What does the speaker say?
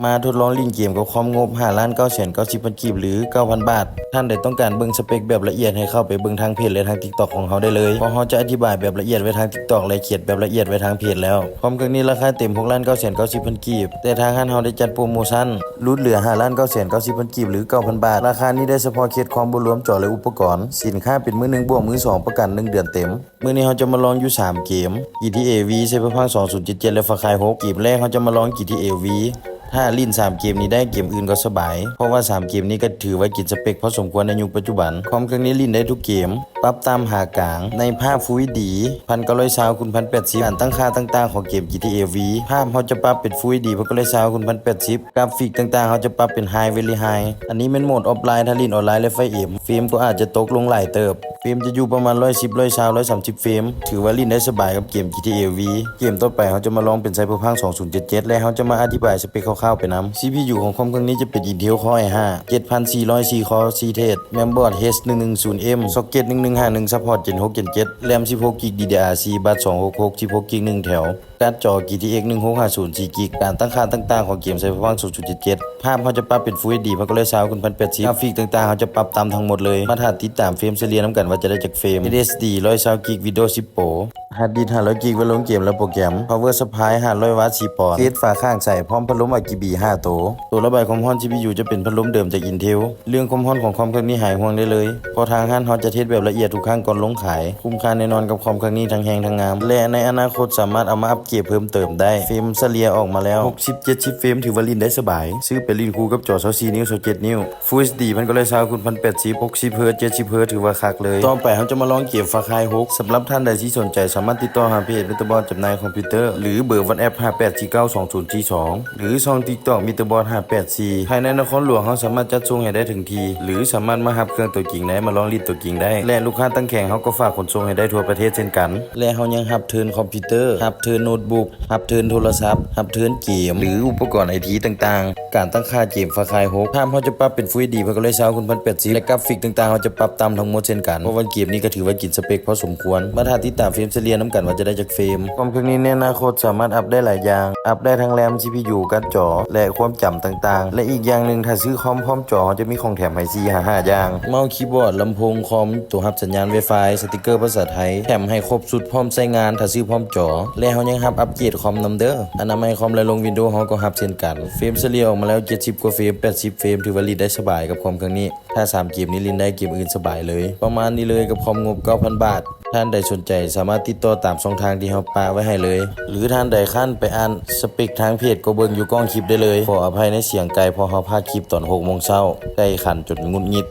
ມາທົດລອງຫຼິ້ນເກມກັບຄອມງົບຫ້າລ້ານເກົ້າແສນເກົ້າສິບພັນກີບ ຫຼື ເກົ້າພັນບາດ. ທ່ານໃດຕ້ອງການເບິ່ງສະເປັກແບບລະອຽດ ໃຫ້ເຂົ້າໄປເບິ່ງທາງເພຈ ແລະ ທາງ TikTok ຂອງເຮົາໄດ້ເລີຍ, ເພາະເຮົາຈະອະທິບາຍແບບລະອຽດໄວ້ທາງ TikTok ແລະ ຂຽນແບບລະອຽດໄວ້ທາງເພຈແລ້ວ. ຄອມເຄື່ອງນີ້ລາຄາເຕັມ ຫົກລ້ານເກົ້າແສນເກົ້າສິບພັນກີບ, ແຕ່ທາງຮ້ານເຮົາໄດ້ຈັດໂປຣໂມຊັນ ຫຼຸດເຫຼືອ ຫ້າລ້ານເກົ້າແສນເກົ້າສິບພັນກີບ ຫຼື ເກົ້າພັນບາດ. ລາຄານີ້ໄດ້ສະເພາະເຂດຄອມ ບໍ່ລວມຈໍ ແລະ ອຸປະກອນ. ສິນຄ້າເປັນມື້ໜຶ່ງບວກມື້ສອງ ປະກັນໜຶ່ງເດືອນເຕັມ. ມື້ນີ້ເຮົາຈະມາລອງຢູ່ສາມເກມ ຈີທີເອ V ໄຊເບີພັງ ສອງພັນເຈັດ ແລະ ຟາຄາຍຫົກ. ເກມແລກເຮົາຈະມາລອງ ຈີທີເອ V. ຖ້າຫຼິ້ນສາມເກມນີ້ໄດ້ ເກມອື່ນກໍສະບາຍ, ເພາະວ່າສາມເກມນີ້ກໍຖືວ່າກິນສະເປັກພໍສົມຄວນໃນຍຸກປັດຈຸບັນ. ຄອມເຄື່ອງນີ້ຫຼິ້ນໄດ້ທຸກເກມ, ປັບຕ່ຳຫາກາງ, ໃນພາບ Full HD ພັນເກົ້າຮ້ອຍຊາວຄູນພັນແປດສິບ. ການຕັ້ງຄ່າຕ່າງໆຂອງເກມ ຈີທີເອ V ພາບເຮົາຈະປັບເປັນ Full HD ພັນເກົ້າຮ້ອຍຊາວຄູນພັນແປດສິບ. ກາຟິກຕ່າງໆເຮົາຈະປັບເປັນ High Very High. ອັນນີ້ແມ່ນໂໝດ Offline ຖ້າຫຼິ້ນອອນລາຍ ແລະ ໄຟເອັມ ເຟຣມກໍອາດຈະຕົກລົງຫຼາຍເຕີບ. ເຟຣມຈະຢູ່ປະມານ ຮ້ອຍສິບ ຮ້ອຍຊາວ ຮ້ອຍສາມສິບເຟຣມ, ຖືວ່າຫຼິ້ນໄດ້ສະບາຍກັບເກມ ຈີທີເອ V. ເກມຕໍ່ໄປເຮົາຈະມາລອງເປັນ Cyberpunk ສອງພັນເຈັດ ແລະ ເຮົາຈະມາອະທິບາຍສະເປັກຄ່າວໆໄປນຳ. ຊີພີຢູ ຂອງຄອມເຄື່ອງນີ້ຈະເປັນ Intel Core i ຫ້າ ເຈັດພັນສີ່ຮ້ອຍສີ່ຄໍ ສີ່ເທຣດ, Mainboard H ໜຶ່ງໜຶ່ງສູນ M, Socket ໜຶ່ງໜຶ່ງຫ້າໜຶ່ງ Support Gen ຫົກ Gen ເຈັດ, RAM ສິບຫົກກິກ DDR ສີ່ ບັດສອງຫົກຫົກ ສິບຫົກກິກ ໜຶ່ງແຖວ, ກາດຈໍ GTX ໜຶ່ງຫົກຫ້າສູນ ສີ່ກິກ. ການຕັ້ງຄ່າຕ່າງໆຂອງເກມ Cyberpunk ສອງພັນເຈັດ ພາບເຮົາຈະປັບເປັນ Full HD ພັນເກົ້າຮ້ອຍຊາວຄູນພັນແປດສິບ. ກາຟິກຕ່າງໆເຮົາຈະປັບຕ່ຳທັງໝົດເລີຍ. ມາຖ້າຕິດຕາມເຟຣມສະເລ່ຍນຳກັນວ່າຈະໄດ້ຈັກເຟຣມ. SSD ຮ້ອຍຊາວກິກ Windows ສິບ Pro, Hard Disk ຫ້າຮ້ອຍກິກ ໄວ້ລົງເກມ ແລະ ໂປຣແກຣມ, Power Supply ຫ້າຮ້ອຍວັດ ສີ່ປອນ, ເຄສຝາຂ້າງໃສ ພ້ອມພັດລົມ RGB ຫ້າໂຕ. ໂຕລະບາຍຄວາມຮ້ອນ CPU ຈະເປັນພັດລົມເດີມຈາກ Intel. ເລື່ອງຄວາມຮ້ອນຂອງຄອມເຄື່ອງນີ້ຫາຍຫ່ວງໄດ້ເລີຍ, ເພາະທາງຮ້ານເຮົາຈະເທສແບບລະອຽດທຸກຄັ້ງກ່ອນລົງຂາຍ. ຄຸ້ມຄ່າແນ່ນອນກັບຄອມເຄື່ອງນີ້ທັງແຮງທັງງາມ ແລະ ໃນອະນາຄົດສາມາດເອົາມາອັບເກຣດເພີ່ມເຕີມໄດ້. ເຟຣມສະເລ່ຍອອກມາແລ້ວ ຫົກສິບ ເຈັດສິບເຟຣມ ຖືວ່າຫຼິ້ນໄດ້ສະບາຍ. ຊື້ໄປຫຼິ້ນຄູ່ກັບຈໍ ຊາວສີ່ນິ້ວ ຊາວເຈັດນິ້ວ Full HD ພັນເກົ້າຮ້ອຍຊາວຄູນພັນແປດສິບ ຫົກສິບເຮີດ ເຈັດສິບເຮີດ ຖືວ່າຄັກເລີຍ. ຕໍ່ໄປເຮົາຈະມາລອງເກມ Far Cry ຫົກ. ສຳລັບທ່ານໃດທີ່ສົນໃຈ ສາມາດຕິດຕໍ່ຫາເພຈ Meterbot ຈຳໜ່າຍຄອມພິວເຕີ ຫຼື ເບີ WhatsApp ຫ້າແປດສີ່ເກົ້າສອງສູນສີ່ສອງ ຫຼື ຊ່ອງ TikTok Meterbot ຫ້າແປດສີ່. ພາຍໃນນະຄອນຫຼວງເຮົາສາມາດຈັດສົ່ງໃຫ້ໄດ້ເຖິງທີ່ ຫຼື ສາມາດມາຮັບເຄື່ອງຕົວຈິງໄດ້ ມາລອງຫຼິ້ນຕົວຈິງໄດ້ ແລະ ລູກຄ້າຕັ້ງແຂງເຮົາກໍຝາກຂົນສົ່ງໃຫ້ໄດ້ທົ່ວປະເທດເຊັ່ນກັນ. ແລະ ເຮົາຍັງຮັບເທີນຄອມພິວເຕີ, ຮັບເທີນໂນດບຸກ, ຮັບເທີນໂທລະສັບ, ຮັບເທີນເກມ ຫຼື ອຸປະກອນໄອທີຕ່າງໆ. ການຕັ້ງຄ່າເກມ Far Cry ຫົກ ພາບເຮົາຈະປັບເປັນ Full HD ພັນເກົ້າຮ້ອຍຊາວຄູນພັນແປດສິບ ແລະ ກາຟິກຕ່າງໆເຮົາຈະປັບຕ່ຳທັງໝົດເຊັ່ນກັນ, ເພາະວ່າເກມນີ້ກໍຖືວ່າກິນສະເປັກພໍສົມຄວນ. ມາຖ້າຕິດຕາມເຟຣມສະເລ່ຍນຳກັນວ່າຈະໄດ້ຈັກເຟຣມ. ຄອມເຄື່ອງນີ້ໃນອະນາຄົດສາມາດອັບໄດ້ຫຼາຍຢ່າງ, ອັບໄດ້ທັງ RAM, CPU, ກາດຈໍ ແລະ ຄວາມຈຳຕ່າງໆ ແລະ ອີກຢ່າງໜຶ່ງ ຖ້າຊື້ຄອມພ້ອມຈໍ ເຮົາຈະມີຂອງແຖມໃຫ້ສີ່ຫາຫ້າຢ່າງ, ເມົາສ໌, ຄີບອດ, ລຳໂພງ, ຄອມ ໂຕຮັບສັນຍານ Wi-Fi, ສະຕິກເກີພາສາໄທ, ແຖມໃຫ້ຄົບຊຸດພ້ອມໃຊ້ງານ ຖ້າຊື້ພ້ອມຈໍ ແລະ ເຮົາຍັງຮັບອັບເກຣດຄອມນຳເດີ. ອະນາໄມຄອມ ແລະ ລົງ Windows ເຮົາກໍຮັບເຊັ່ນກັນ. ເຟຣມສະເລ່ຍອອກມາແລ້ວ ເຈັດສິບກວ່າເຟຣມ ແປດສິບເຟຣມ ຖືວ່າຫຼິ້ນໄດ້ສະບາຍກັບຄອມເຄື່ອງນີ້. ຖ້າສາມເກມນີ້ຫຼິ້ນໄດ້ ເກມອື່ນສະບາຍເລີຍ. ປະມານນີ້ເລີຍກັບຄອມງົບເກົ້າພັນບາດ. ທ່ານໃດສົນໃຈສາມາດຕິດຕໍ່ຕາມຊ່ອງທາງທີ່ເຮົາປະໄວ້ໃຫ້ເລີຍ ຫຼື ທ່ານໃດຄ້ານໄປອ່ານສະເປັກທາງເພຈ ກໍເບິ່ງຢູ່ກ້ອງຄລິບໄດ້ເລີຍ. ຂໍອະໄພໃນສຽງໄກ່ ເພາະເຮົາພາກຄລິບຕອນຫົກໂມງເຊົ້າ, ໄກ່ຂັນຈົນຫງຸດຫງິດ.